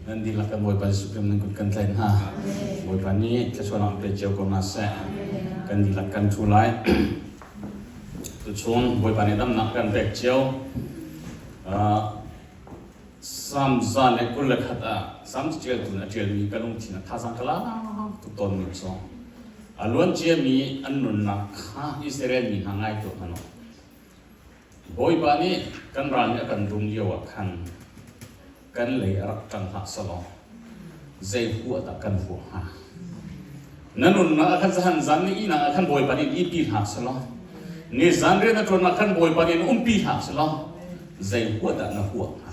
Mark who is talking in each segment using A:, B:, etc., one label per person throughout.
A: Nan dihlak kan Bawipa Jesuh Khrih nan kut kan tlaih hna. Bawipa nih thluachuahnak pe cio ko hna seh. Kan dihlak kan ṭhu lai. Tuchun Bawipa nih damnak kan pek cio. Salm 121 ah Salm caṭialtu nih a ṭialmi ka lungthin a thazaang ka lak tuk tawnmi cu a luan ciami an nunnak kha Israel mi hna ngai tuah hmanh u. Bawipa nih kan ral nih a kan rum lio ah khan kan lei a rak ṭang hlah selaw zei huah dah kan huah hnga? Na nunnak ah khan zahan zan ni ihnak ah khan Bawipa nih in ihpi hlah selaw nizan rian na ṭuan ah khan Bawipa nih in umpi hlah selaw zei huah dah na huah hnga?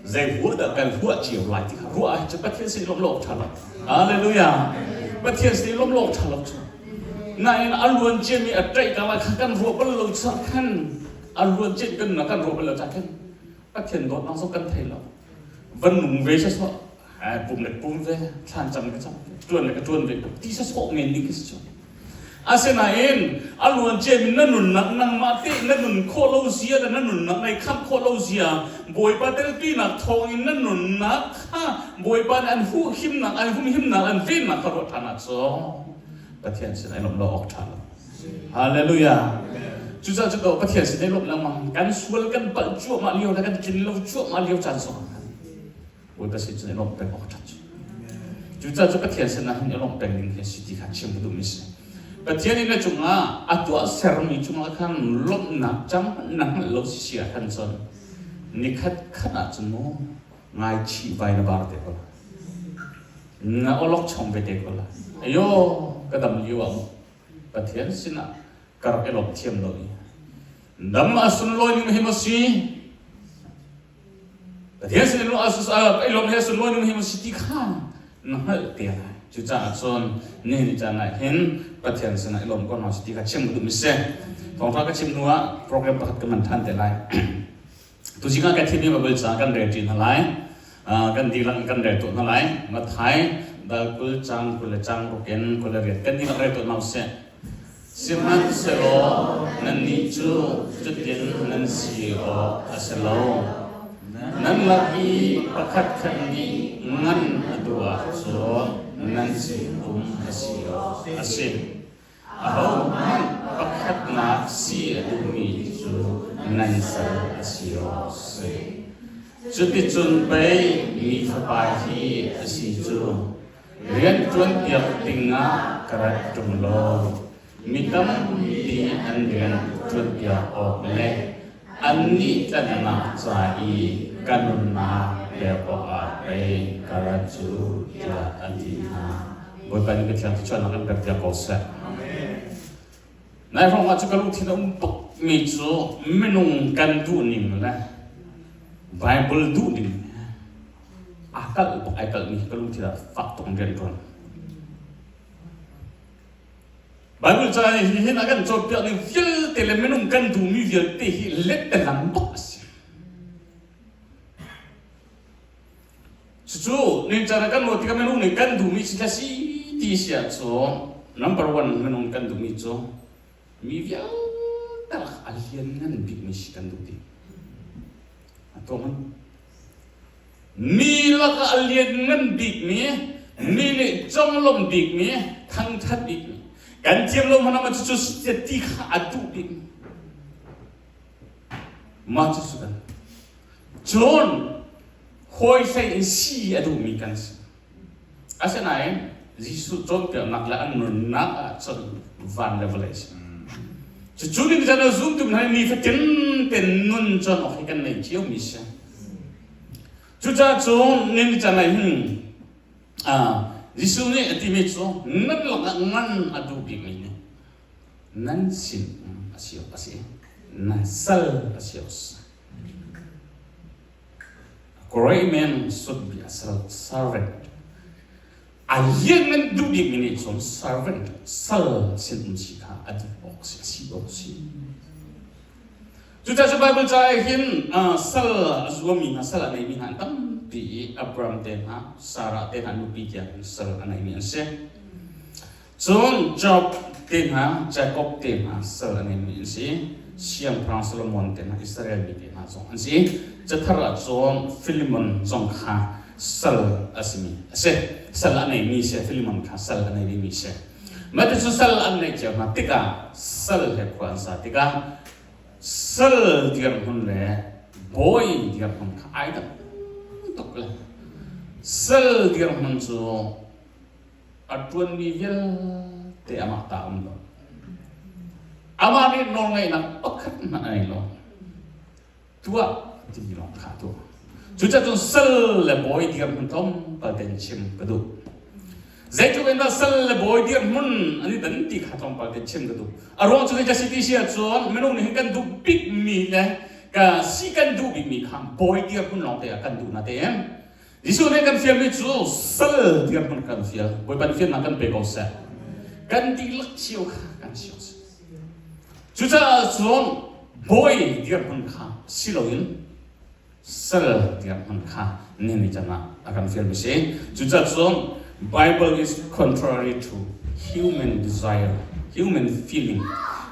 A: Zei huah dah kan huah cio lai ti kha ruah ah cu Pathian sin lawmh lo awk ṭha lo. Hallelujah! Pathian sin lawmh lo awk ṭha lo cu. Nain a luan ciami a ṭaih ka lai kha kan ruah bal lo caah khan a luan cian kan kan ruah bal lo caah khan Pathian dawtnak zong kan thei lo. Van nung ve sawsawh pum le pum ve thlan cam le ka cam ṭuan le ka ṭuan ve ti sawsawh men ding khi si cu. Asinain a luan ciami na nunnak nangmah te na nun khawh lo zia le na nunnak nei khamh khawh lo zia Bawipa telpinak thawngin na nunnak kha Bawipa nih an huhhimnak an humhimnak an vennak kha ruah ṭhan ahcun Pathian sin ai lawmh lo awk ṭha lo. Hallelujah. Cucaah cu ko Pathian sin ai lawmh lengmang kan sual kan palh cuahmah lio le kan tlin lo cuahmah lio caan zong ah Bawipa sin cun i lawmh peng awk a ṭhat cu. Cucaah cu Pathian sin ah hin i lawmh peng ding hi a si ti kha chim ka duhmi si. Pathian inn le cungah a tuah sermi cungah khan lawmhnak cang na hngalh lo si si ah khan cun nikhat khat ah cun mu ngaichih vai na bar te ko lai. Na awlok chong ve te ko lai. Ayo ka dam lio ah mu Pathian sinah ka rak i lawmh thiam lo i dam a sunlawi ning hi maw si Pathian sin in i lawmh he sunlawi ning hi maw si ti kha na hngalh te lai. Cucaah cun nihin caan ah hin Pathian sinah i lawm ko hna si ti kha chim ka duhmi si. Thawngṭha ka chim hnu ah program pakhat ka man ṭhan te lai. Tuzing ah ka thimi Bible ca kan rel ṭi hna lai. Kan dihlak in kan rel tuah hna lai. Matthai dal 20 cang 20 le cang ruk in 28 kan dihlak rel tuah hna usih. Sihmanhsehlaw nannih cu cutin nan si awk a si lo. Nan lak i pakhatkhat nih ngan a duh ahcun nan sinum a si awk a si. Ahohmanh pakhatnak si a duhmi cu nan sal a si awk a si. Cuticun pei Mi Fapa hi a si cu. Rianṭuanpiak dingah ka rat ṭung lo. Mi tampi an rian ṭuanpiak awk le annih tlanhnak ca i ka nunnak pek awkah pei ka rat cu tiah a ti hna. Bawipa nih Pathian thluachuahnak kan pekpiak ko seh. Nai hrawng ah cu ka lungthin a um tukmi cu minung kan duhning le Bible duhning aa kalh bak ai kalhmi hi ka lungthin ah fak tuk in rian ṭuan. Bible ca hi hin a kan cawnpiak ning vialte le minung kan duhmi vialte hi lettelam bak a si. Cucu nincaan ah kan ruah tikah minung nih kan duhmi si si ti si ahcun number one minung kan duhmi cu mi vialte lak a lianngan bikmi si kan duh ti. A tuah Mi lakah a lianngan bikmi, mi nih conglawmh bikmi, thangṭhat bikmi, kan thiam lo hmanh ah cucu ti kha a duh bikmi. Mah cucu kan. Cun hawi hlei in si a duhmi kan si. Asinain Jesuh cawnpiaknak le an nunnak ah cun van le vawlei si. Cucu nih cun a zumtu hna nih nifatin ten nun cawn awk hi kan nei ciomi si. Cucaah cun ni caan ah hin Jesuh nih a timi cu nan lakah ngan a duh bikmi nih nan sin a si awk a si, nan sal a si awk a si. Great man should be a servant. A lianngan duh bikmi nih cun servant sal sin um si kha a duh awk si, a si awk si. Cucaah cu Bible ca ah hin sal a zuami hna, sal a neimi hna an tampi i Abraham te hna, Sarah te hna nupi tiang in sal a neimi an si. Cun Job te hna, Jakob te hna sal a neimi an si. Siangpahrang Solomon te hna, Israel mi te hna zong an si. Cathar ah cun Philemon zong kha. Sal a simi a si. Sal a neimi si. Filimon kha sal a nei mi si. Mah cu sal an neih cio hna tikah sal he khua an sa tikah sal dirhmun le bawi dirhmun kha ai dang tuk le sal dirhmun cu a ṭuanmi vialte amah ta um lo. Amah nih nawlngeihnak pakhat hmanh a ngei lo. Tuah timi lawng kha tuah. Cucaah cun sal le bawi dirhmun tlawmpal tein chim ka duh. Zeitluk in dah sal le bawi dirhmun an i dan ti kha tlawmpal tein chim ka duh. A ruang cu zei ti si ahcun minung nih hin kan duh bikmi le ka si kan duh bikmi kha bawi dirhmun lawng te ah kan duh na te em. Jesuh nih kan fialmi cu sal dirhmun kan fial. Bawipa nih fialnak kan pe ko seh. Kan dihlak cio kha kan cio seh. Cucaah cun bawi dirhmun kha si loin sal dirhmun kha nihin can ah a kan fialmi si. Cucaah cun Bible is contrary to human desire, human feeling.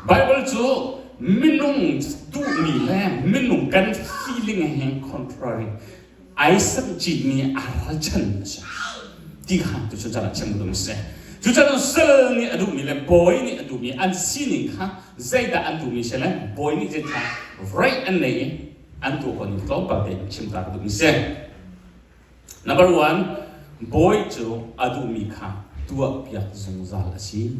A: Bible cu minung duhmi le minung kan feeling he contrary ai samcitmi aa ralchan a si ti kha tuchun caan ah chim dum si. Cucaah sal nih a duhmi le bawi nih a duhmi an sining kha zeidah an duhmi si le bawi nih zeidah right an nei i an tuah khawh ning tlawmpal tein chim ta ka duhmi si. Number one, bawi cu a duhmi kha tuahpiak zungzal a si.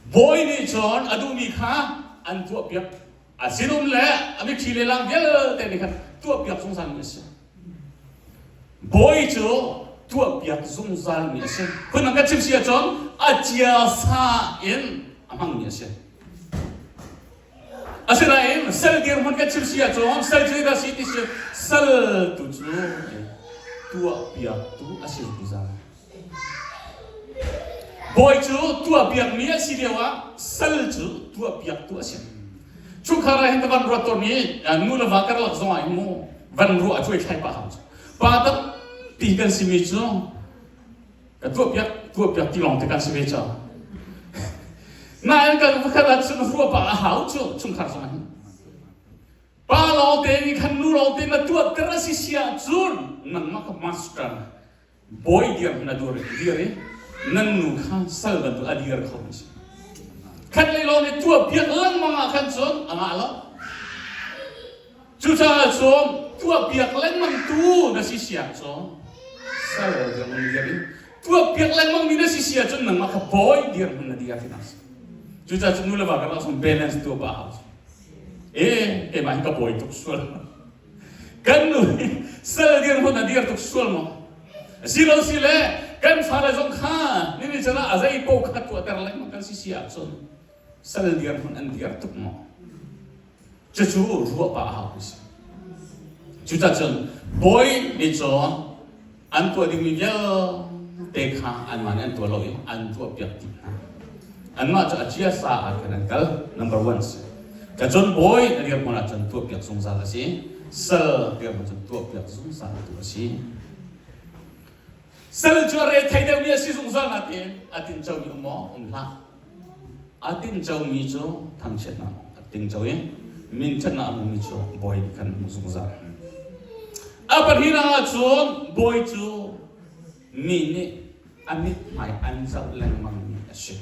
A: Bawi nih cun a duhmi kha an tuahpiak. A sinum le a mitthli le lang vialte nih khan tuahpiak zungzalmi a si. Bawi cu tuahpiak zungzalmi a si. Phundang kan chim si ahcun a ciasa in a hmangmi a si. Asinain sal dirhmun kan chim si ahcun sal cu dah si ti si sal tu cu tuahpiaktu a si zungzal. Bawi cu tuahpiakmi a si lioah sal cu tuahpiaktu a si. Chungkhar ah hin ka van ruat tawn i nu le va karlak zong ah hin mu van ruah a cuai thlai pah hau cu. Pa tampi kan simi cu ka tuahpiak tuahpiak ti lawng te kan si ve ca. Nain kan pakhat ah cun ruah pah a hau cu chungkhar zong ah hin. Pa lawng te nih khan nu lawng te na tuahter a si si ahcun nangmah ka master Bawi dirhmun a dur dir i nan nu kha sal bantuk a dir kho mi si. Khat lei lawng nih tuah piak lengmang ah khan cun a ngah lo. Cucaah cun tuah piak lengmang tu na si siah cun sal dirhmun dir i tuah piak lengmang mi na si siah cun nangmah kha bawi dirhmun na dir ti na si. Cucaah cun nu le va karlak sung balance tuah pah hau. Eh, keimah hi ka bawi tuk sual. Kan nu hi sal dirhmun a dir tuk sual maw? Si lo si le kan fale zong kha nini chan ah a zei po kha tuahter lengmang kan si si ahcun sal dirhmun an dir tuk maw? Cucu ruah pah a hau si. Cucah cun bawi nih cun an tuah dingmi vialte kha anmah nih an tuah lo i an tuahpiak dih hna. Anmah cu a ciasa ah khan an kal. Number one si. Ka cun bawi a dirhmun ah cun tuahpiak zungzal a si. Sal dirhmun cun tuahpiak zungzal tu a si. Sal cu a re thei deuhmi a si zungzal nain a tincomi um maw? Um hlah. A tincomi cu thangchiatnak a tingco i minṭhatnak a hmumi cu bawi nih khan a hmuh zungzal. A pahnihnak ah cun bawi cu mi nih a mithmai an zoh lengmangmi a si.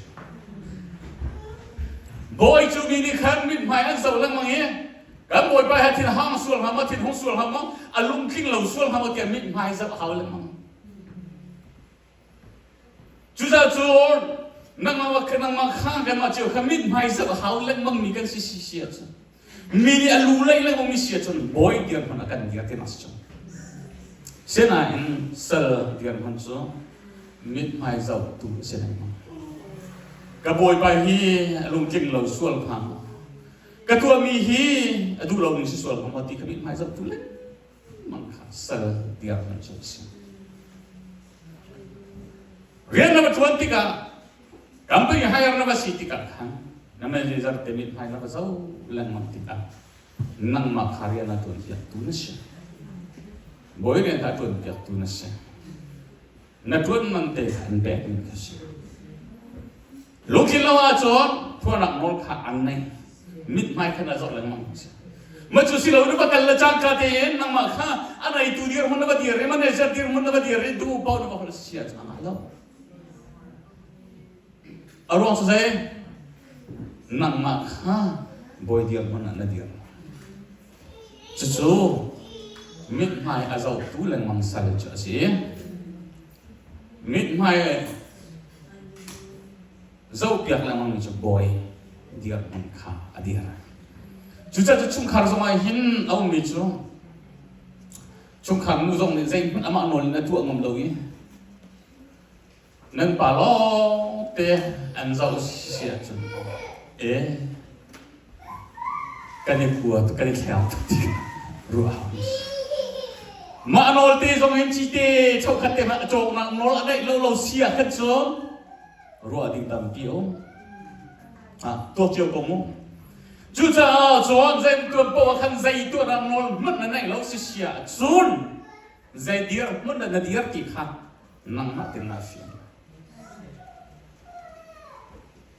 A: Bawi cu mi nih khan mithmai an zoh lengmang i kan bawipa he thin hang sual hnga maw, thin hung sual hnga maw, a lungtling lo sual hnga maw tiah mithmai zoh a hau lengmang. Cucaah cun nangmah nangmah kha kanmah cio kha mithmai zoh a hau lengmangmi kan si si si ahcun mi nih a lu lei lengmangmi si ahcun bawi dirhmun a kan dir ti si cang. Sinain sal dirhmun cu mithmai zohtu a si lengmang. Ka bawipa hi a lungtling lo sual hnga maw? Ka tuahmi hi a duh lomi si sual hnga maw ti kha mithmai zohtu lengmang kha sal dirhmun cu a si. Rian na va ṭuan tikah company hire na va si tikah khan na manager te mithmai na va zoh lengmang tikah nangmah kha rian a ṭuanpiaktu na si. Bawi rian kha a ṭuanpiaktu na si. Na ṭuan man te kha an pekmi kha si. Lungthin lo ahcun phuanak nawl kha an nei. Mithmai kha na zoh lengmang si. Ma cu si lo na va kal le cangka tein nangmah kha a neitu dirhmun na va dir i manager dirhmun na va dir i duh paoh na va holh si ahcun a ngah lo. A ruang cu zei? Nangmah kha bawi dirhmun ah na dir. Cucu mithmai a zohtu lengmang sal cu a si. Mithmai zohpiak lengmang mi cu bawi dirhmun kha a dir. Cucaah cu chungkhar zongah hin a ummi cu chungkhar nu zong nih zeihmanh amah nawl in a tuah ngam lo i nan pa lawngte an zoh si ahcun e kan i hua kan i thleng tuk ti ruah mah nawl te zong in cite chokhat te hmanh a cawknak nawl a neih lo lo si ah khan cun ruah ding tampi a um. Ah, tuak cio ko mu. Cucaah cun zei tuan poah khan zei tuahnak nawl hmanh na neih lo si sia cun zei dir hmun na dir ti kha nangmah tin naa fiang.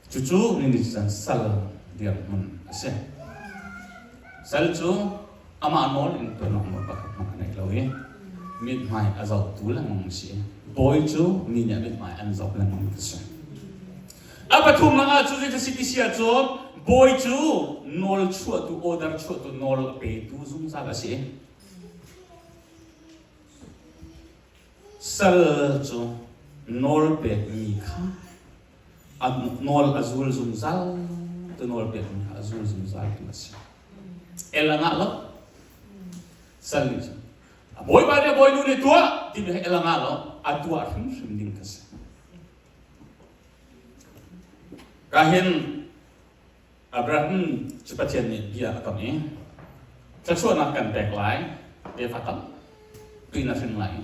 A: Cucu ni can sal dirhmun a si. Sal cu amah nawl in tuannak nawl pakhat hmanh a nei lo i mithmai a zohtu lengmang a si. Bawi cu mi nih a mithmai an zoh lengmang a si. A pathumnak ah cu zei si ti si ahcun bawi cu nawl chuahtu, order chuahtu, nawl a petu zungzal a si. Sal cu nawl pekmi kha a nawl a zul zungzal tu nawl pekmi kha a zul zungzal tu a si. El a ngah lo. Sal nih cun a bawipa nih a bawinu nih tuah timi kha el a ngah lo. A tuah hrimhrim ding kha si. Ka hin Abraham cu Pathian nih bia a kam i thluachuahnak kan pek lai, tefa tampi na hrin lai i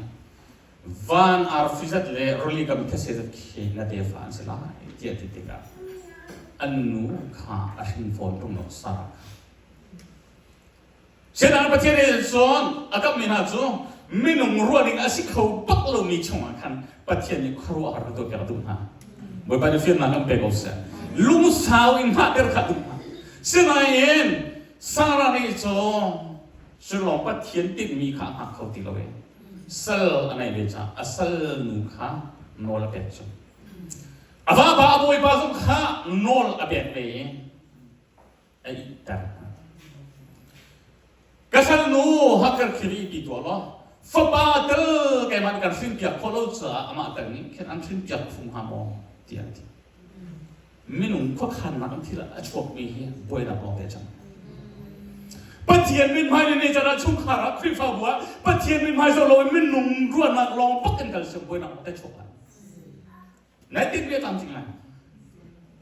A: van arfi zat le rili kam thetse zat khi na tefa an si lai tiah ti tikah an nu kha a hrin fawn ṭung lo Sarah kha. Sinain Pathian nih cun a kammi hna cu minung ruah ding a si kho bak lomi chungah khan Pathian nih khuaruahhar ka tuahpiak a duh hna. Bawipa nih fiannak kan pe ko seh. Lungsau in hngahter kha a duh hna. Sinain Sarah nih cun culawng Pathian tinhmi kha a hngak kho ti lo i sal a ngeih ve caah a sal nu kha nawl a pek cu. A vapa a bawipa zong kha nawl a pek ve i a ihter. Ka salnu Hagar khi ti tuah law fapa tel keimah nih kan hrinpiak khawh lo caah amah tel nih khin an hrinpiak phung hnga maw tiah a ti. Minung khuakhannak in thil a chuakmi hi buainak lawng te cang. Pathian mithmai nih nih ah chungkhar ah Khrihfabu ah Pathian mithmai zoh lo in minung ruahnak lawng bak in kal siam buainak lawng te chuak lai. Nai tinh ve tlamtling lai.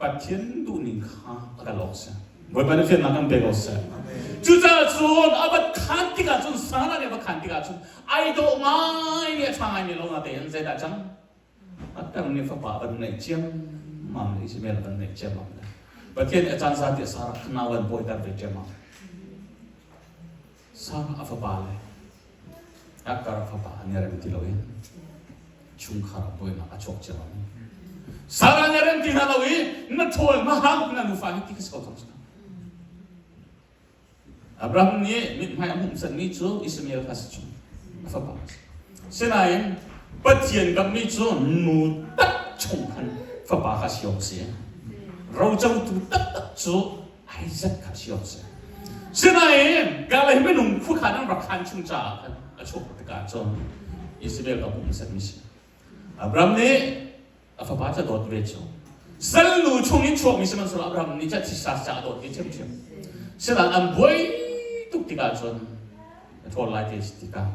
A: Pathian duhning kha a kal awk si. Bawipa nih fiannak kan pe ko seh. Cucaah cun a va khan tikah cun Sarah nih a va khan tikah cun ai dawh ngai mi a ṭha ngai mi lo na tein zeidah cang? Atar nih fapa a van neih ciammam le Ishmael a van neih ciammam le Pathian nih a caan za tiah Sarah kha nau an bawiter ve ciammam. Sarah a fapa le Hagar a fapa an i rem ti lo i chungkhar ah buainak a chuak cio. Sarah nih rem ti hna lo i na ṭhawl na hang na nufa hi ti ka si ko cang. Abraham nih mithmai a hmuhsanmi cu Ishmael kha si chung a fapa a si. Sinain Pathian kammi cu nu tak chung khan fapa kha si awk si. Rocotu taktak cu Isaac kha si awk si. Sinain Gala hi minung khuakhan an rak khan chung caah khan a chuak tikah cun Isabel ka hmuhsanmi si. Abraham nih a fapa ca dawt ve cu salnu chung in chuakmi sihmanhsehlaw Abraham nih ca thisa ca a dawt ve ṭhiamṭhiam. Sinain an buai tuk tikah cun a ṭhawl lai te si tikah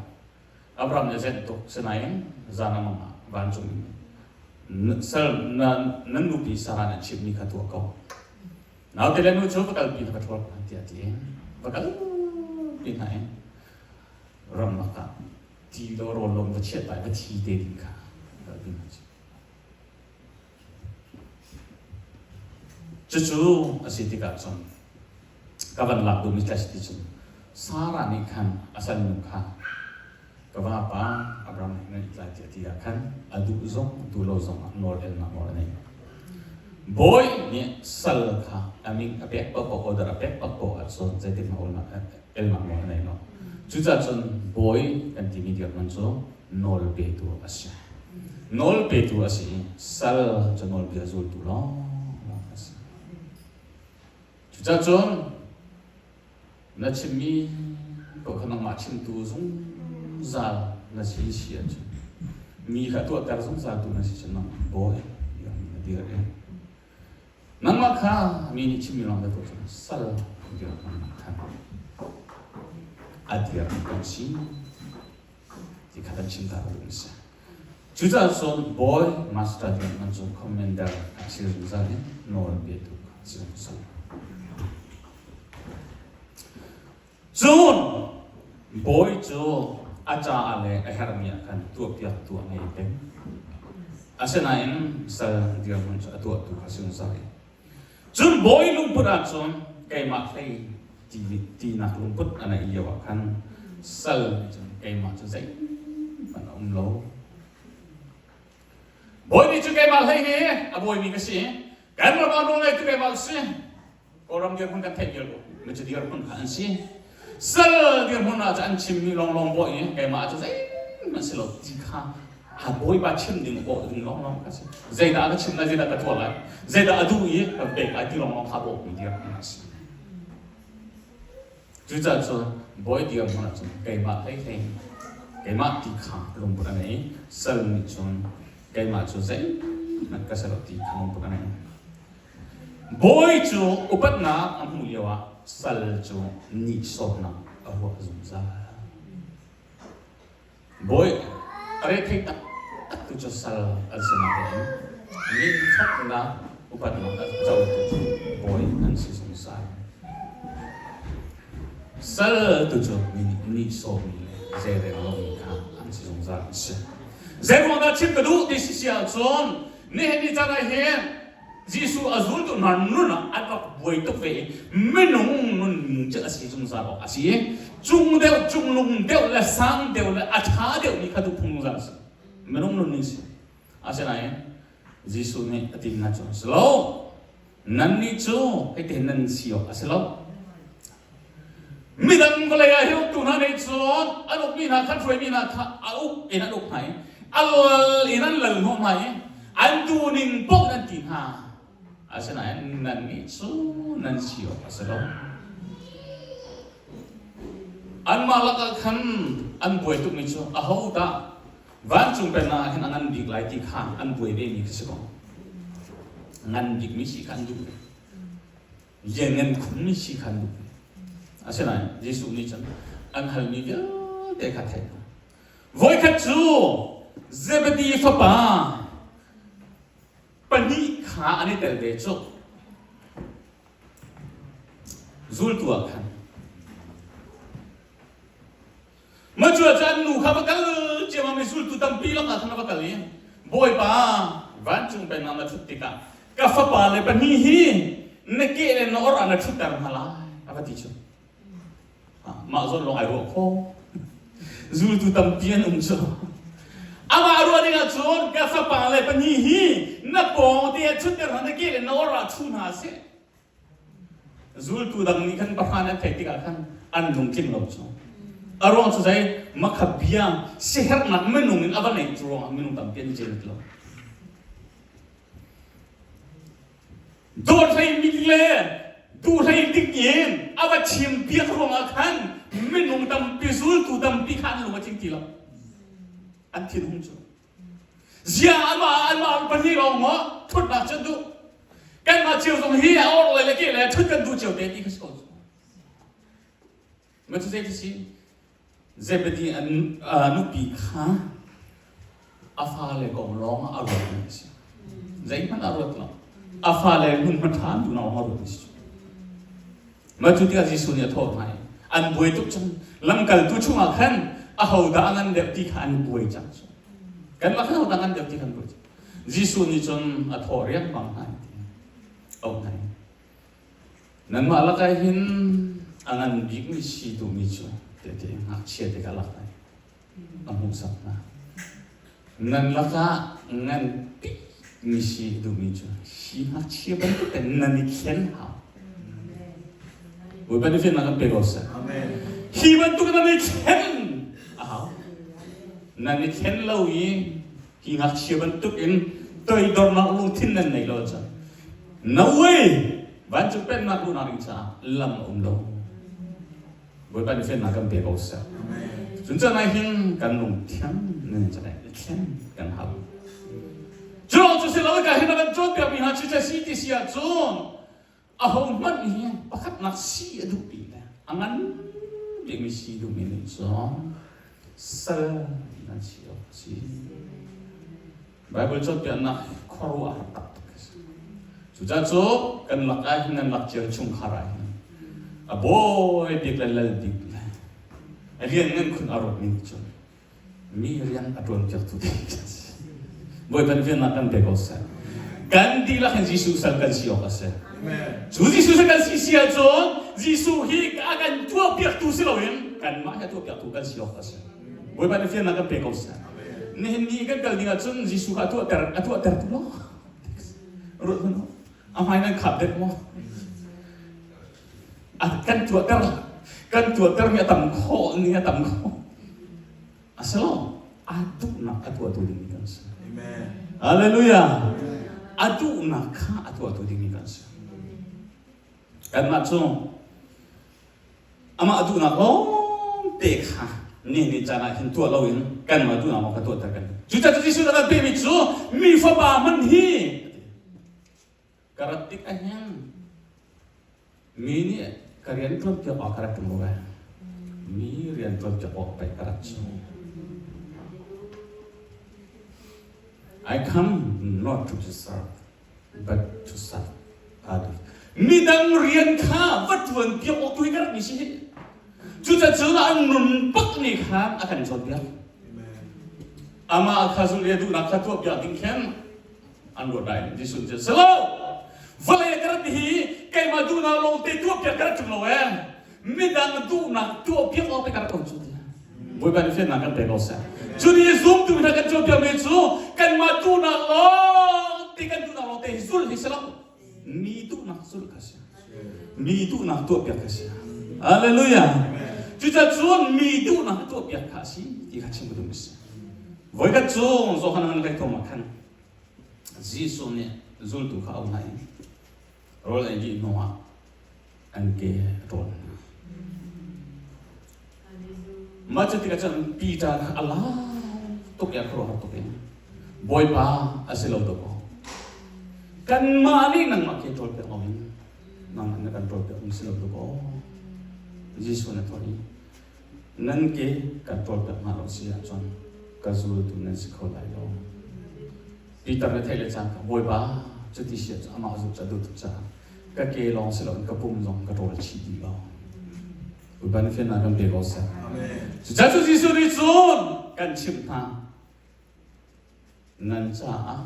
A: Abraham nih a zenh tuk. Sinain zan a mang ah vancung in sal nan nupi Sarah nih a chimmi kha tuah ko. Naute le nu cu va kalpi na ka ṭhawl hna tiah a ti. Va kalpi hna in ramlak ah ti lo rawl lo va chiat lai va thi te ding kha kalpi hna cu. Cucu a si tikah cun ka van lak duhmi tlai si ti cun Sarah nih khan a salnu kha ka vapa Abraham he nan i tlai tiah ti ah khan a duh zong duh lo zong ah nawl elnak nawl a nei. Bawi nih sal kha a min a pek paohpaoh, order a pek paohpaoh ahcun zeitin hmanh elnak nawl a nei lo. Cucaah cun bawi kan timi dirhmun cu nawl petu a si. Nawl petu a si i sal cu nawlbia zultu lawnglawng a si. Cucaah cun na chimmi paoh kha nangmah chimtu zungzal na si si ahcun mi kha tuahter zungzaltu na si cun nangmah bawi na dir i nangmah kha mi nih chimmi lawng na tuah cun sal dirhmun khan a dir kan si ti kha kan chim ta duh a si. Cucaah cun bawi master dirhmun cu commander a si zungzal i nawl petu a si zungzal. Cun bawi cu a caah le a herhmi ah khan tuahpiaktu a ngei peng. Asinain sal dirhmun cu a tuahtu kha si zungzal i cun bawi lungput ah cun keimah hlei ti tinak lungput a neih lio ah khan sal nih cun keimah cu zeihmanh a um lo. Bawi nih cu keimah hlei hi a bawimi ka si. Kan ram ah nawlngeitu keimah ka si. Kawlram dirhmun kan theih vial ko. Micu dirhmun kha an si. Sal dirhmun ah an chimmi lawnglawng bawi i keimah cu zeihmanh si lo ti kha a bawipa chim ding awh ding lawnglawng kha si. Zeidah ka chim lai, zeidah ka tuah lai, zeidah a duh i ka pek lai ti lawnglawng kha bawhmi dirhmun a si. Cucaah cun bawi dirhmun ah cun keimah hlei hlei keimah ti kha lungput a ngei. Sal nih cun keimah cu zeihmanh ka si lo ti kha lungput a ngei. Bawi cu upatnak a hmuh lioah sal cu nihsawhnak a huah zungzal. Bawi a rethei taktak tu cu sal an si nain minṭhatnak upatnak a cotu cu bawi an si zungzal. Sal tu cu mi nih nihsawhmi le zeirel lomi kha an si zungzal an si. Zeiruang dah chim ka duh ti si si ahcun nihin ni caan ah hin Jesuh a zultu hna nun ah an rak buai tuk ve i minung nun cu a si zungzal awk a si i cung deuh cunglung deuh le sang deuh le a ṭha deuh mi kha duh phung zungzal a si minung nun ning si asinain Jesuh nih a ti hna cu a si lo nannih cu hei nan si awk a si lo midang vawlei ah hi uktu hna nih cun an ukmi hna khan hruaimi hna kha a uk in an uk hna i a lal in an lal hnawh hna i an duhning paoh nan ti hna asinain nannih cu nan si awk a si lo anmah lakah khan an buai tukmi cu ahodah vancung pennak ah khan a ngan bik lai ti kha an buai ve mi kha si ko ngan bikmi si kha an duh lianngan khunmi si kha an duh. Asinain Jesuh nih cun an halmi vialte kha theih hna. Voikhat cu Zebedi fapa pahnih kha an i tel ve cu. Zultu ah khan Macuah cu an nu kha va kal ciammam i zultu tampi lakah khan a va kal i Bawipa vancung pennak na ṭhut tikah ka fapa le pahnih hi na ke le na or ah na ṭhutter hna lai a va ti cu. Mah zawn lawng ai ruah khawh. Zultu tampi an um cu. Amah ruah ding ahcun ka fapa le pahnih hi na pawng te ah ṭhutter hna na ke le na or ah ṭhu hna seh. Zultu dang nih khan pahra an theih tikah khan an lungtling lo cu. A ruang cu zei makha bia siherhnak minung in a va neih cu ruangah minung tampi an jel lo. Dawt hlei mit le duh hlei dik in a va chim biak ruangah khan minung tampi zultu tampi kha an lung a tling ti lo. An thin hung cu. Zia anmah anmah pahnih lawng maw thutnak cu an duh. Kanmah cio zong hi a orh le le ke le thut kan duh cio te ti kha si ko. Ma cu zei si Zebedi an nupi kha a fale kong lawng a ruat mi a si. Zeihmanh a ruat lo. A fale hmunhma ṭha an duh lawng a ruat mi si. Mah cu tikah Jesuh nih a thawh hna i an buai tuk cang. Lamkaltu chungah khan ahodah a ngan deuh ti kha an buai cang. Kanmah khan ahodah a ngan deuh ti kha an buai cang. Jesuh nih cun a thawh riangmang hna i auh hna i nanmah lakah hin a ngan bikmi si duhmi cu tete ngakchia te kha lak hna a hmuhsak hna. Nan lakah ngan bik. Mi si duhmi cu hi ngakchia bantuk in nan i thlen hau. Bawipa nih fimnak kan pe ko seh. Hi bantuk nan i thlen a hau. Nan i thlen lo i hi ngakchia bantuk in toidornak lungthin nan nei lo cun no way vancung pennak luhnak ding caah lam a um lo. Bawipa nih fimnak kan pe ko seh. Cun caan ah hin kan lungthiang nan caan i thlen kan hau. Cu lawng cu si lo ka hin a kan cawnpiakmi hna cu si ti si ahcun aho hmanh hi pakhatnak si a duh bik le a ngan bikmi si duhmi nih cun sal nan si awk a si. Bible cawnpiaknak khuaruah har taktak a si. Cucaah cu kan lak ah hin nan lak cio chungkhar ah hin a bawi bik le lal bik le a lianngan khun a ruatmi nih cun mi rian a ṭuanpiaktu ding kan si. Bawipa nih riannak kan pe ko seh. Kan dihlak hin Jesuh sal kan si awk a si. Cu Jesuh sal kan si si ahcun Jesuh hi a kan tuahpiaktu si loin kanmah hi a tuahpiaktu kan si awk a si. Bawipa nih fiannak kan pe ko seh. Nihin ni kan kal ding ahcun Jesuh kha a tuahter a tuahter tu maw? Ruat hmanh u. A hmai nan khap dek maw? A kan tuahter kan tuahter mi a tam khawh ni a tam khawh. A si lo. A duhnak a tuahtu ding mi kan si.
B: Amen.
A: Hallelujah. A duhnak kha a tuahtu ding mi kan si. Kanmah cu Amah duhnak lawngte kha ni ni caan ah hin tuah loin kanmah duhnak lawng kha tuahter kan duh. Cucaah Jesuh nih a kan pekmi cu mi fapa hmanh hi ka rat tik ahhin mi nih ka rian ṭuan piak awk ka rat ṭung lo eh. Mi rian ṭuan piak awk pei ka rat cu. I come not to be served, but to serve others. Midang rian kha va ṭuan piak awk tu hi ka rak mi si hi. Cucacun an nun bak nih khan a kan cawnpiak. Amah kha zung le duhnak kha tuah piak ding khin an ruat lai. Jesuh cu si lo. Vawlei ka rat hi keimah duhnak lawng te tuah piak ka rat ṭung lo ee. Midang duhnak tuah piak awk te ka rat ko cu. Bawipa nih fiannak kan pe ko seh. Cu ni zumtu hna kan cawnpiakmi cu kanmah duhnak lawng ti kan duhnak lawng te hi zulh hi si lo. Mi duhnak zulh kha si. Mi duhnak tuahpiak kha si. Hallelujah. Cucaah cun mi duhnak tuahpiak kha a si ti kha chim ka duh mi si. Voikhat cu Johan ngan kai thawm ah khan Jesuh nih zultu kha a auh hna i rawl ei dih hnuah an ke a ṭawl hna. Mah cu tikah cun Peter kha a lau tuk i a khuaruahhar tuk i Bawipa a si lo dawkaw kanmah nih nangmah ke ṭawl piak loin nangmah na kan ṭawl piak mi si lo dawkaw Jesuh na tuah i nan ke kan ṭawl piak hna lo si ahcun ka zultu nan si kho lai lo. Peter nih theih le cangka Bawipa cuti si ahcun amah zumh cu a duh tuk caah ka ke lawng si loin ka pum zong ka ṭawl chih dih lo. Bawipa nih fiannak kan pe ko seh. Cucaah cu Jesuh nih cun kan chimh hna nan caah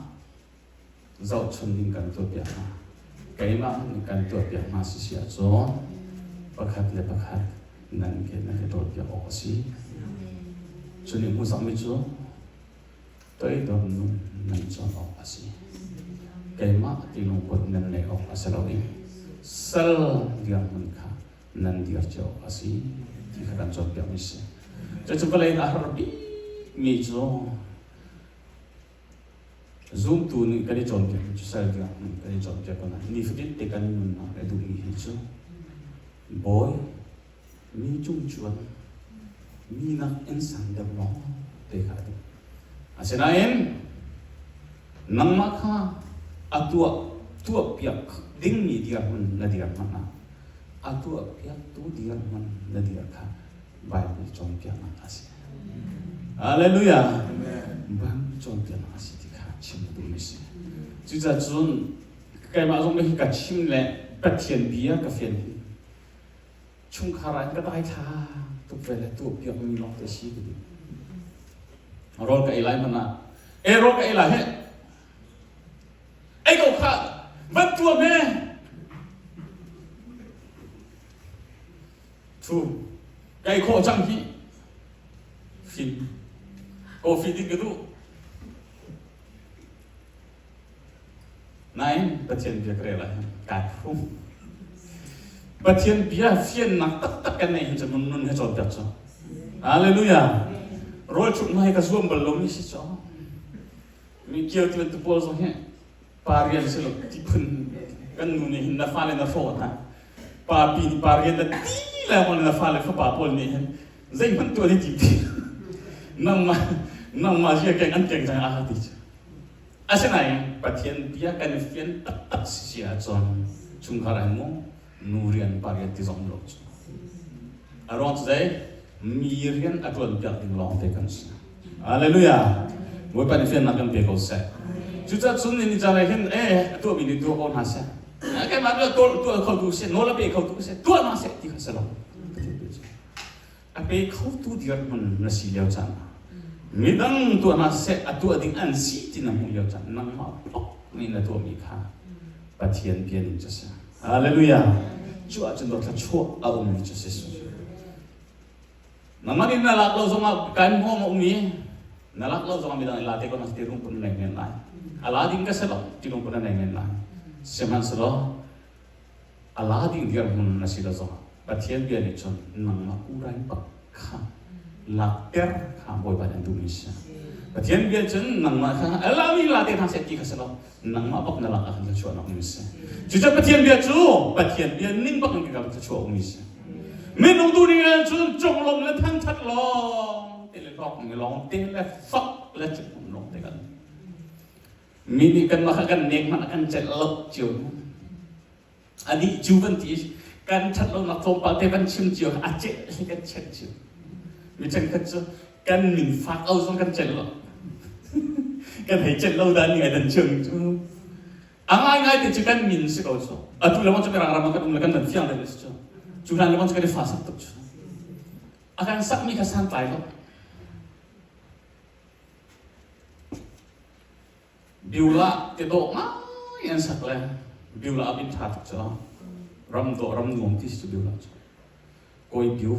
A: zohchun ding kan tuahpiak hna. Keimah nih kan tuahpiak hna si si ahcun pakhat le pakhat nan ke nan i ṭawlpiak awk a si. Cu nih hmuhsakmi cu toidor nun nan cawn awk a si. Keimah ti lungput nan neih awk a si lo i sal dirhmun kha nan dir cio awk a si ti kha kan cawnpiakmi si. Cucu vawlei in a har bikmi cu zumtu nih kan i cawnpiakmi cu sal dirhmun kan i cawnpiak ko nain nifatin te kan nunnak le duhmi hi cu bawi mi cungcuan mi nak in sang deuh lawng te kha a duh. Asinain nangmah kha a tuah tuahpiak dingmi dirhmun na dir hmanh ah a tuahpiaktu dirhmun na dir kha Bible cawnpiaknak a si. Hallelujah. Bible cawnpiaknak a si ti kha chim duhmi si. Cucaah cun keimah zong hi ka chim le Pathian bia ka fian hi chungkhar ah in ka daithla tuk ve le tuahpiak mi lawng te si ka ti. Rawl ka ei lai hmanh ah e rawl ka ei lai he ei ko kha van tuam he thu ka ei khawh cang hi fin coffee ding ka duh. Nain Pathian bia ka rel ah hin kai hrum. Pathian bia fiannak taktak kan neih hin cu nun nun he cawnpiak cu. Hallelujah. Rawl chumh hna hi ka zuam bal lomi si cu. Mi kio ti bantuk pawl zong hi pa rian si lo ti phun kan nu nih hin na fale na hrawh hna. Pa pi nih pa rian na ti le na fale fapa pawl nih hin zeihmanh tuah ni ti ti. Nangmah nangmah zia keng an keng cang a ti cu. Asinain Pathian bia kan i fian taktak si ahcun chungkhar ah mu nu rian pa rian ti zong lo cu. A ruang cu zei? Mi rian a ṭuan piak ding lawng te kan si. Hallelujah. Bawipa nih fiannak kan pe ko seh. Cucaah cun ni caan ah hin eh a tuahmi nih tuah ko hna seh. Keimah tuah tuah kho tu seh, nawl a pe kho tu seh, tuah hna seh ti kha si lo. A pe khotu dirhmun na si lio caan ah midang tuah hna seh a tuah ding an si ti na hmuh lio caan nangmah bak nih na tuahmi kha Pathian bia ning cu si. Hallelujah. Cu ahcun dawt thluachuah a ummi cu si. Nangmah nih na lak lo zongah kan hmuam a um i na lak lo zongah midang la te ko na ti lungput na nei men lai. A la ding ka si lo ti lungput na nei men lai. Sihmanhsehlaw a la ding dirhmun na si lo zongah Pathian bia nih cun nangmah urain bak kha lakter kha Bawipa nih an duhmi si. Pathian bia cun nangmah kha a lami la te hna seh ti kha si lo nangmah bak na lak ah khan thluachuahnak um si. Cucaah Pathian bia cu Pathian bia ning bak in kan thluachuah ummi si. Minung duh ning cun conglawm le thangthat lawng te le hlawk lawng te le fak le cungum lawng te kan mi nih kanmah kha kan nek hmanh kan celh lo cio. Anih cu van ti kan ṭhat lonak tlawmpal te van chim cio a celh hi kan celh cio. Mi ṭhenkhat cu kan min fak o zong kan celh lo. Kan hei celh lo dah ni ai dan chung cu. A ngaingai te cu kan min si ko cu. Atu le cu mirang ram ah kan um le kan van fiang deuh si cu. Cu hlan le cu kan i fa sak tuk cu. A kan sakmi kha santlai lo. Beulah ti dawh ngai an sak le Beulah a min ṭha tuk cu ram dawh ram nuam ti si cu Beulah cu kawi Biu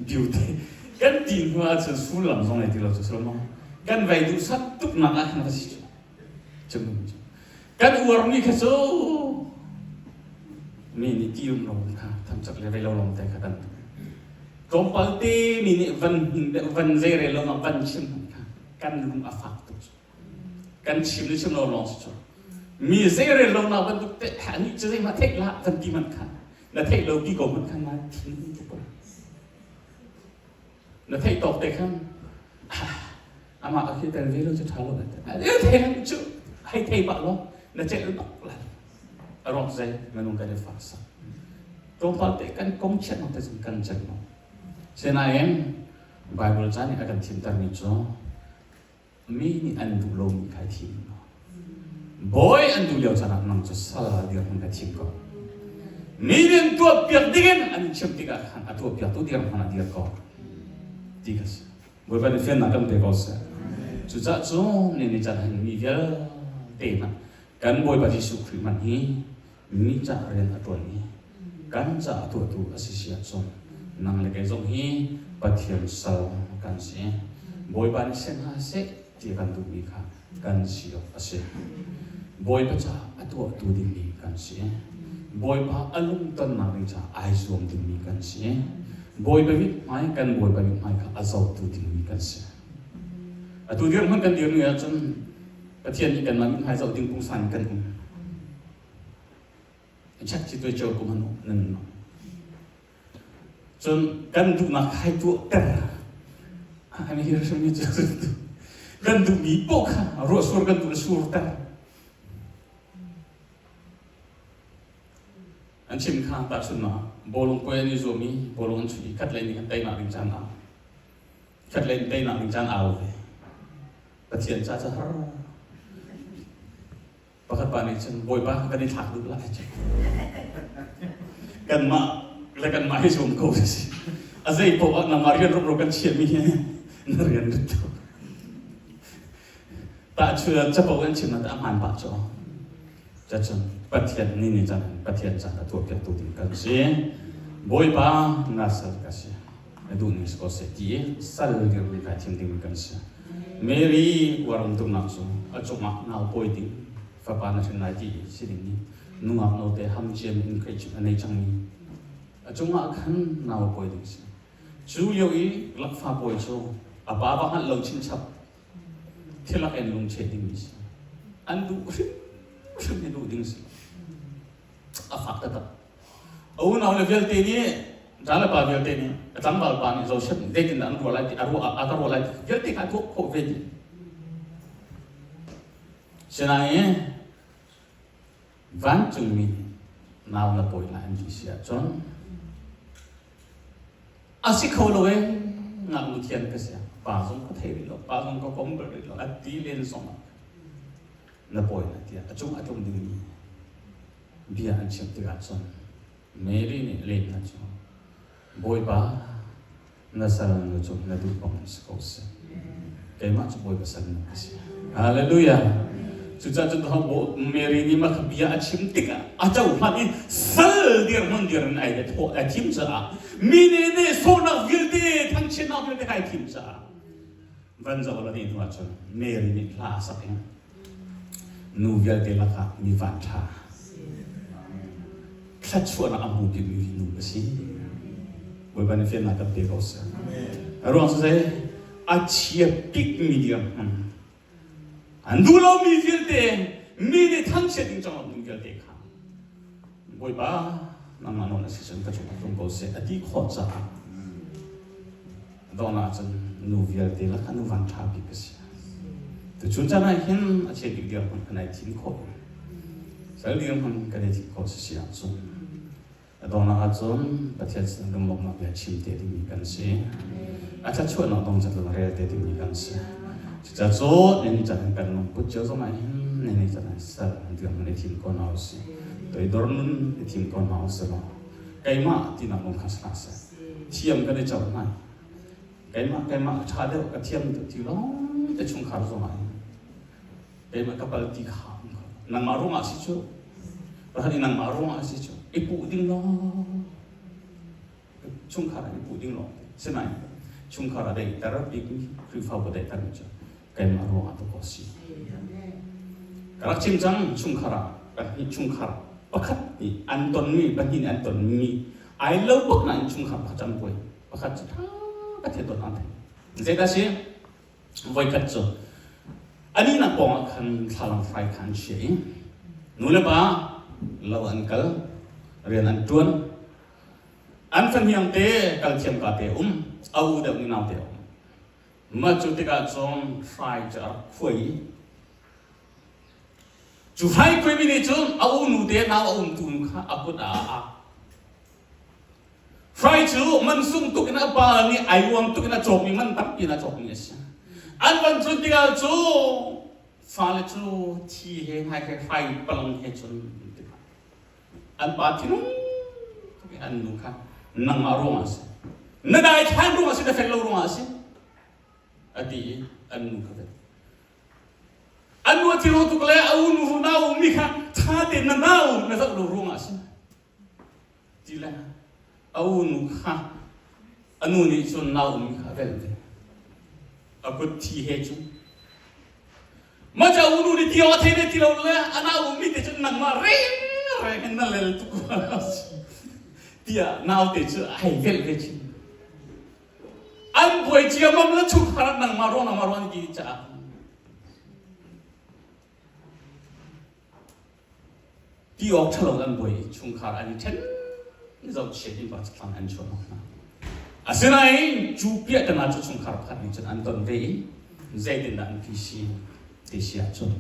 A: Biu ti kan ti hnu ahcun sullam zong nei ti lo cu si lo maw kan vei duh sak tuk nak ah khan ka si cu kan uarmi kha cu mi nih ti um lo kha thamchak le vei lo lawng te kha kan tlawmpal te mi nih van hnin deuh van zeirel lo nak van chim kha kan lung a fak tuk kan chim le chim lo lawng si cu mi zeirel lo nak bantuk te ani cu zeihmah theih lah van ti man kha na theih lo pi ko man kha na thin tuk ko na theih tawk te khan amah ka khi tel ve lo cu ṭha lo thei cu hei thei pah lo na celh bak la a rawk zei minung kan i fak sak tlawmpal te kan kong chiat te cun kan celh lo sinain Bible ca nih a kan thimtermi cu mi nih an duh lomi kha i thim bawi an duh lio caan ah nang cu sal dirhmun ka thim ko mi nih an tuahpiak dingin an in chimh tikah khan a tuahpiaktu dirhmun ah dir ko ti kha si Bawipa nih fiannak kan pe ko seh cucaah cu ni ni caan hin mi vialte hmanh kan Bawipa Jesuh Khrih hmanh hi mi ca rian a ṭuan i kan ca a tuahtu a si si ahcun nang le kei zong hi Pathian sal kan si. Bawipa nih seh hna seh ti a kan duhmi kha kan si awk a si. Bawipa ca a tuahtu dingmi kan si. Bawipa a lungtonnak ding caah ai zuam dingmi kan si. Bawipa mithmai kan Bawipa mithmai kha a zohtu dingmi kan si. Atu dirhmun kan dir ni ahcun Pathian nih kanmah mithmai zoh ding pungsan in kan um. Check ci tuai cio kum hanu nan no. Cun kan duhnak khai tuahter. Ani hi hrim cu kan duhmi poh kha ruahsur kan duh surter. An chim kha tahchun ma bawlung puai an i zuam i bawlung an chuih i khat lei nih khan teinak ding caan au. Khat lei in teinak ding caan au ve. Pathian ca cu har. Pakhat pa nih cun Bawipa kan i thlak duh lai cu. Kanmah le kanmah hi zum ko si. A zei paoh ah nangmah rian rumro kan chiahmi hi na rian rit tuk. Tahchun capo kan chim na a hmaan pah cu. Cacun Pathian ni ni chan Pathian chan a tuahpiaktu ding kan si. Bawipa na sal ka si. Na duh ning si ko seh ti i sal dirhmun kai thim ding kan si. Mary uaram tumnak cu a cungah nau pawi ding fapa na hrin lai ti si ding nih nungak note ham ciam in encourage a nei cangmi a cungah khan nau pawi ding si. Cu lio i lakfa pawi cu a pa va hngalh lo chinchap thilak in lungcheh dingmi si. An duh hrimhrim i duh ding si. A fak taktak. A unau le vialte nih ṭa le pa vialte nih a tlangval pa nih Joseph nih zeitindah an ruah lai ti a ruah a ka ruah lai ti vialte kha a tuah khawh ve dih. Sinain vancungmi nih nau na pawi lai an ti si ahcun a si kho lo ee ngaknu thian ka si pa zong ka thei rih lo pa zong ka kom bal rih lo a ti len zong ah na pawi lai tiah a cung a tlung dingmi bia an chim tikah cun Mary nih lehnak cu Bawipa na sal nu cu na duh bang si ko seh keimah cu Bawipa sal nu ka si. Hallelujah. Cucaah cun Mary nih mah kha bia a chim tikah a cohlan i sal dirhmun dir in ai thawh ai thim caah mi nih nih sawhnak vialte thangchiatnak vialte kai thim caah van zoh la ni hnu ah cun Mary nih hla a sak in Nu vialte lakah mi vanṭha, thluachuahnak a hmu bikmi nu ka si. Bawipa nih fiannak kan pe ko seh. A ruang cu zei? A chia bikmi dirhmun, an duh lomi vialte, mi nih thangchiat ding cang ding vialte kha Bawipa nangmah nawl na si cun ka cungah tlung ko seh a ti khawh caah Donghnak ahcun nu vialte lakah nu van ṭha bik ka si. Tuchun caan ah hin a chia bik dirhmun kan ai thim khawh. Sal dirhmun kan i thim khawh si si ahcun a donghnak ahcun Pathian sin lunglawmhnak bia chim te dingmi kan si. A thluachuahnak dong zat rel te dingmi kan si. Cucaah cun nini caan hin kan lungput cio zong ah hin nini caan ah sal dirhmun i thim ko hna usih. Toidor nun i thim ko hna usih law keimah tinak lung kha si hlah seh. Thiam kan i co hna. Keimah keimah a ṭha deuh ka thiam deuh ti lawng te chungkhar zongah hin keimah ka pal ti kha um kho. Nangmah ruangah si cu. Pakhat i nangmah ruangah si cu. I puh ding lawng. Chungkhar ah i puh ding lawng. Sinain chungkhar a daihter bikmi Khrihfabu daihter mi cu keimah ruangah tu ko si. Ka rak chim cang chungkhar ah pahnih chungkhar pakhat nih an tonmi pahnih nih an tonmi ai lo bak nain chungkhar pakhat an buai pakhat cu ṭha ka thei ton an thei zeidah si voikhat cu ani nak pawng ah khan thlalang fai kha an chia i nu le pa lo an kal rian an ṭuan an fahniang te kal thiam ka te um a u deuh ni nau te um Mah cu tikah cun hrai cu a rak khuai i cu hrai khuaimi nih cun a unu te nau a umtu nu kha a kut ah a ak. Hrai cu man sung tuk in a pa nih ai uang tuk in a cawkmi man tampi in a cawkmi a si. An van cun tikah cu fale cu thi he ngai he hrai palang he cun an pa thinung tuk in an nu kha nangmah ruangah a si na daithlan ruangah a si na fel lo ruangah a si a ti i an nu kha vet an nu a thinung tuk le a u nu nau mi kha tha tein na nau na zoh lo ruangah a si ti le a u nu kha a nu nih cun nau mi kha a velh ve a kut thi he cun Mah ca unu nih ti awk a thei ve ti lo le a nau mi te cun nangmah reng in na lel tuk tiah naute cu a hei velh ve chin. An buai ciammam le chungkhar ah nangmah ruang nangmah ruang ti caah ti awk ṭhalo an buai chungkhar an i ṭhen zohchiat in pa thlang an chuah hna. Asinain cu piahtana cu chungkhar pakhat nih cun an ton ve i zeitindah an phi ti si ahcun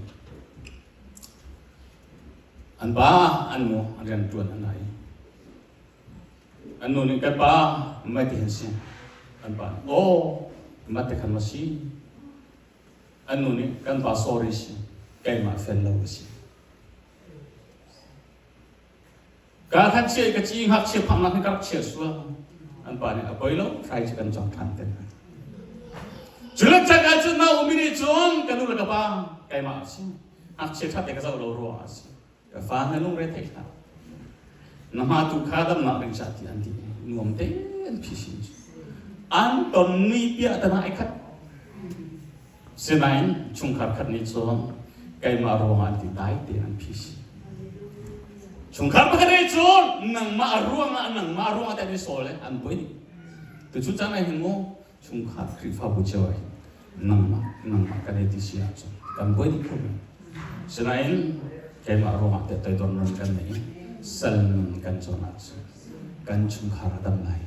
A: an pa an nu an rian ṭuan an ai an nu nih kan pa mah ti hin si an pa nih aw mah te khan ma si an nu nih kan pa sorry si keimah fel lo ka si Ka khan chia ka ci ngakchia phaknak hi ka rak chia sual. An pa nih a poi lo, hrai cu kan cawk ṭhan te. Cu le cak ahcun Naomi nih cun ka nu le ka pa keimah a si. Ngakchia ṭhat te ka zoh lo ruangah a si. Ka fa na lungre thei hlah. Na hma tu kha damnak ding ca ti an ti. Nuam te an phi sin. An tonmi piahtana ai khat. Sinain chungkhar khat nih cun keimah ruangah an ti dai tein an phis. Chungkhar pakhat nih cun nangmah ruangah nangmah ruangah te an i sawl an buai dih. Tuchun caan ah hin mu chungkhar Khrihfabu cio ah hin nangmah nangmah kan i ti si ahcun kan buai dih kho men. Sinain keimah ruangah te toidor nun kan nei sal nun kan cawn ahcun kan chungkhar a dam lai.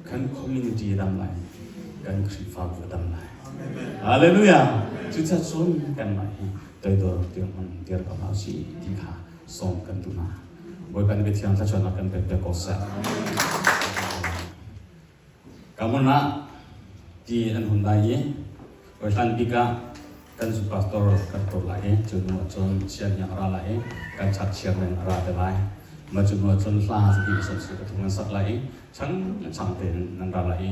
A: Kan community a dam lai. Kan Khrihfabu a dam lai. Hallelujah. Cucaah cun kanmah hi toidor dirhmun dir ko hna usih ti kha sawm kan duh hna. Bawipa nih biathiang thluachuahnak kan pek piak ko seh. Ka hmun ah ti an hun lai i hlan bik ah kan zu pastor kan tur lai i cu hnu ah cun sianginn a ra lai i kan chak chairman a ra te lai. Mah cu hnu ah cun hla zahnih le sawmsarih pathum an sak lai i chang chang tein nan ra lai i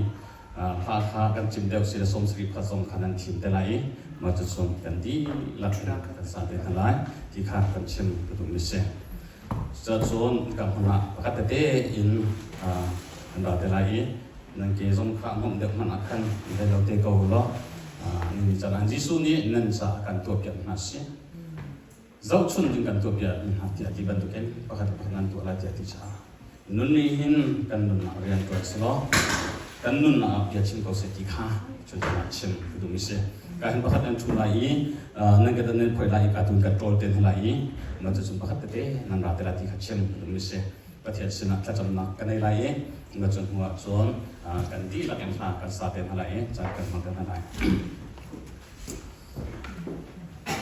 A: hla kha kan cim deuh si le 70 kha zong kha nan thim te lai i mah cu cun kan dihlak in kan sa te hna lai ti kha kan chim ka duhmi si. Cucun ka hmun ah pakhat tete in an ra te lai i nan ke zong kha hmawmh deuh hmanh ah khan rel lo te ko law ni caan ah Jesuh nih nan caah kan tuahpiak hna si. Zohchun ding kan tuahpiak hna tiah ti bantukin pakhat le pakhat nan tuah lai tiah ti caah nun nih hin kan nunnak rian ṭuan si law kan nunnak ah bia chim ko seh ti kha cu ah chim ka duhmi si. Ka hin pakhat nan ṭhu lai i nan ka nan phoi lai i ka tun ka ṭawl te hna lai i mah cucun pakhat tete nan ra te lai ti kha chim ka duhmi si. Pathian sinah thlacamnak ka nei lai i mah cu hnu ah cun kan dihlak in hla kan sa te hna lai i caan kan hmang te hna lai.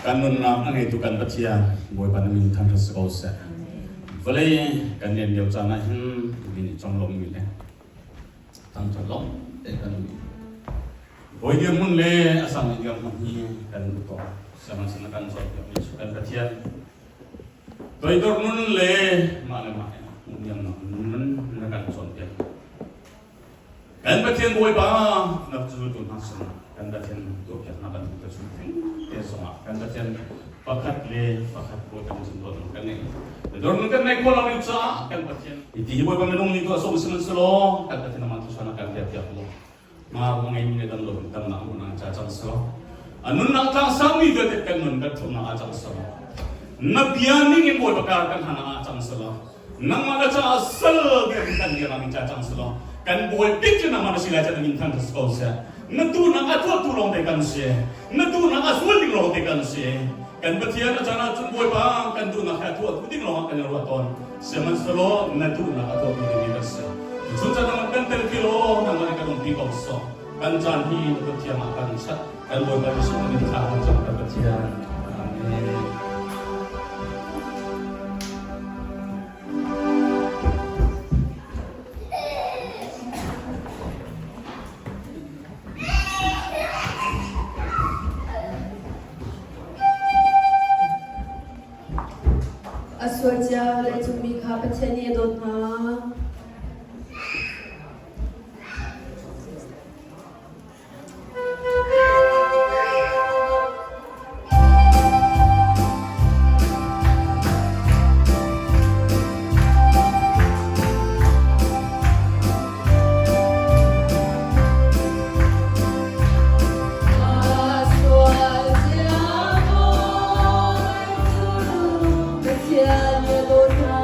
A: Kan nunnak a ngeitu kan Pathian Bawipa na min thangṭhat si ko seh. Vawlei kan lian lio caan ah hin mi nih conglawmhmi le thangṭhat lawng te kan um. Bawi dirhmun le a sang dirhmun hi kan duh ko. Sihmanhsehlaw kan cawnpiakmi cu kan Pathian toidor nun le mah le mah hmuhniamnak nun na kan cawnpiak. Kan Pathian Bawipa na zultu hna sinah kan Pathian tuahpiaknak kan hmuh chung te zongah kan Pathian pakhat le pakhat Bawipa nih dawtnak kan ngei. Dawtnak kan ngei khawh lo ning caah kan Pathian iti hi Bawipa minung nih tuah sawm sihmanhsehlaw kan Pathian amah thluachuahnak kan pek piak law ma ngei mi le dam lo damnak hmuhnak ca cang selaw a nunnak tlang sangmi vialte kan nun kan thumnak ah cang selaw na bia ning in Bawipa kar kan hana ah cang selaw Nangmah na caah sal dirhmun kan dir ah ca cang selaw kan bawi bik cu nangmah na si lai ca min thang si ko seh. Na duhnak a tuahtu lawng te kan si. Na duhnak a zul ding lawng te kan si. Kan Pathian a caan ah cun Bawipa kan duhnak he a tuahtu ding lawng ah kan i ruah tawn. Sihmanhsehlaw na duhnak a tuahtu ding mi kan si. Cun ca nangmah kan tel pi law nangmah nih kan umpi ko sawh. Kan caan hi na kut thiang ah kan chat. Kan Bawipa Jesuh min thla kan cam kan Pathian. Amen.
B: A sual cia vawleicung mi kha Pathian nih a dawt hna. Pathian nih a dawt hna.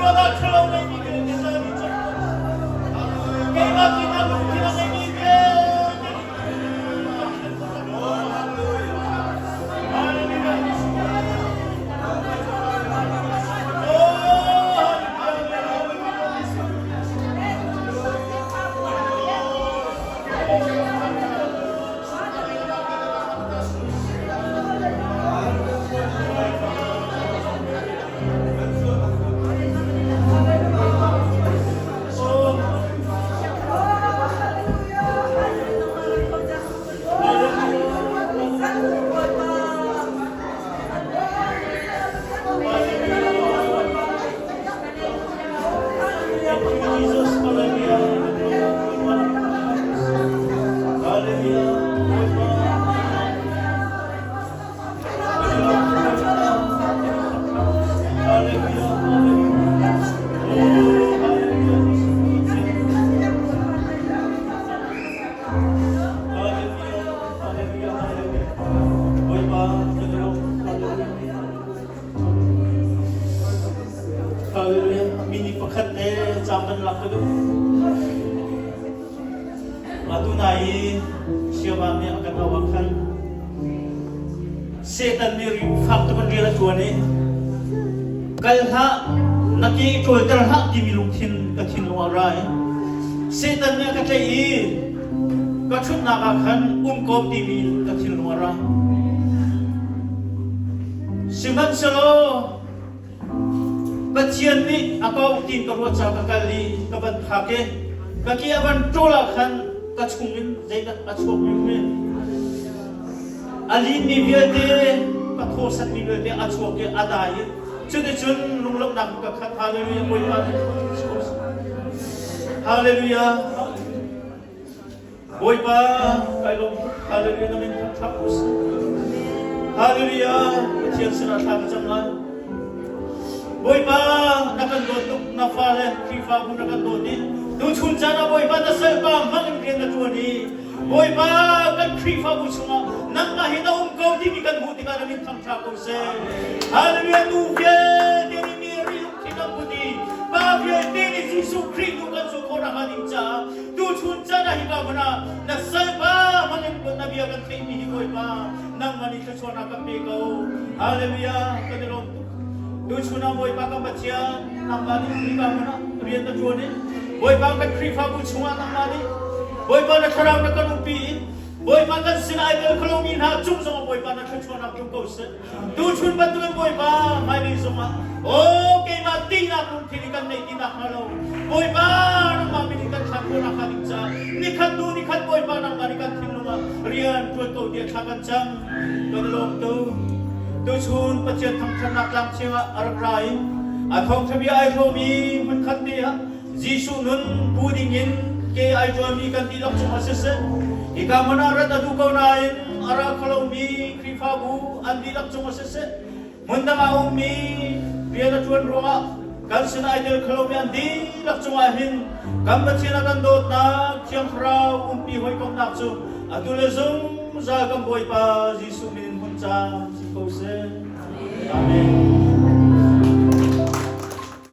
C: Ruangah ṭhalo ngeimi vialte hna nih cun keimah pinah lungthin a ngeimi vialte nih Jesus, hallelujah. Hallelujah. Mini pakhat te cam kan lak ka duh. Atu nai i Siama nih a kan auh ah khan Satan nih fak tuk in rian a ṭuan i kal hlah, na ke i ṭawlter hlah timi lungthin ka thinlung ah a ra i Satan nih a ka tlaih i ka ṭhutnak ah khan um ko timi ka thinlung a ra. Sihmanhsehlaw Pathian nih a ko tiin ka ruah caah ka kal i ka van phak i ka ke a van ṭawl ah khan ka chungin zeidah a chuak mi um i a linmi vialte ka thawsatmi vialte a chuak i a dai i cuticun lunglawmhnak ka khat. Hallelujah. Bawipa Hallelujah. Bawipa kai lawm tuk. Hallelujah na min thangṭhat u sih. Hallelujah Pathian sinah thla ka cam lai. Bawipa na kan dawt tuk na fale Khrihfabu na kan dawt i tuchun caan ah Bawipa na salpa hmang in rian na ṭuan i Bawipa kan Khrihfabu chungah nangmah hi na um ko timi kan hmuh tikah na min thangṭha ko seh. Hallelujah nu vialte nih mi ri lungthin an put i pa vialte nih Jesuh Khrih nu kan zulh khawh nakhnga ding caah Tuchun caan ah hika hmun ah na salpa hmangin na bia kan theihmi hi Bawipa nangmah nih thluachuahnak kan pe ko. Hallelujah kan i lawm tuk. Tuchun ah Bawipa kan Pathian nangmah nih hika hmun ah rian na ṭuan i Bawipa kan Khrihfabu chungah nangmah nih Bawipa na thlarau na kan umpi i Bawipa kan sinah ai tel kholomi hna cung zongah Bawipa na thluachuahnak tlung ko seh. Tuchun bantukin Bawipa hmailei zongah aw keimah tihnak lungthin in kan neih ti nakhnga lo Bawipa nangmah min in kan thlah khawh nakhnga ding caah nikhat hnu nikhat Bawipa nangmah nih kan thinlung ah rian ṭuan ko tiah thla kan cam. Kan lawm tu. Tuchun Pathian thangṭhatnak tlang thiang ah a rak ra i a thawngṭha bia ai hrawm i hmunkhat te ah Jesuh nun pu dingin ke ai ṭuanmi kan dihlak cungah siseh, hika hmun ah rat a duh ko nain a ra kho lomi Khrihfabu an dihlak cungah siseh, hmundang ah a ummi rian a ṭuan ruangah kan sinah ai tel kho lomi an dihlak cungah hin kan Pathian a kan dawtnak Thiang Thlarau umpi hawikomhnak cu atu le zungzal kan Bawipa Jesuh min in hmun caan si ko seh. Amen.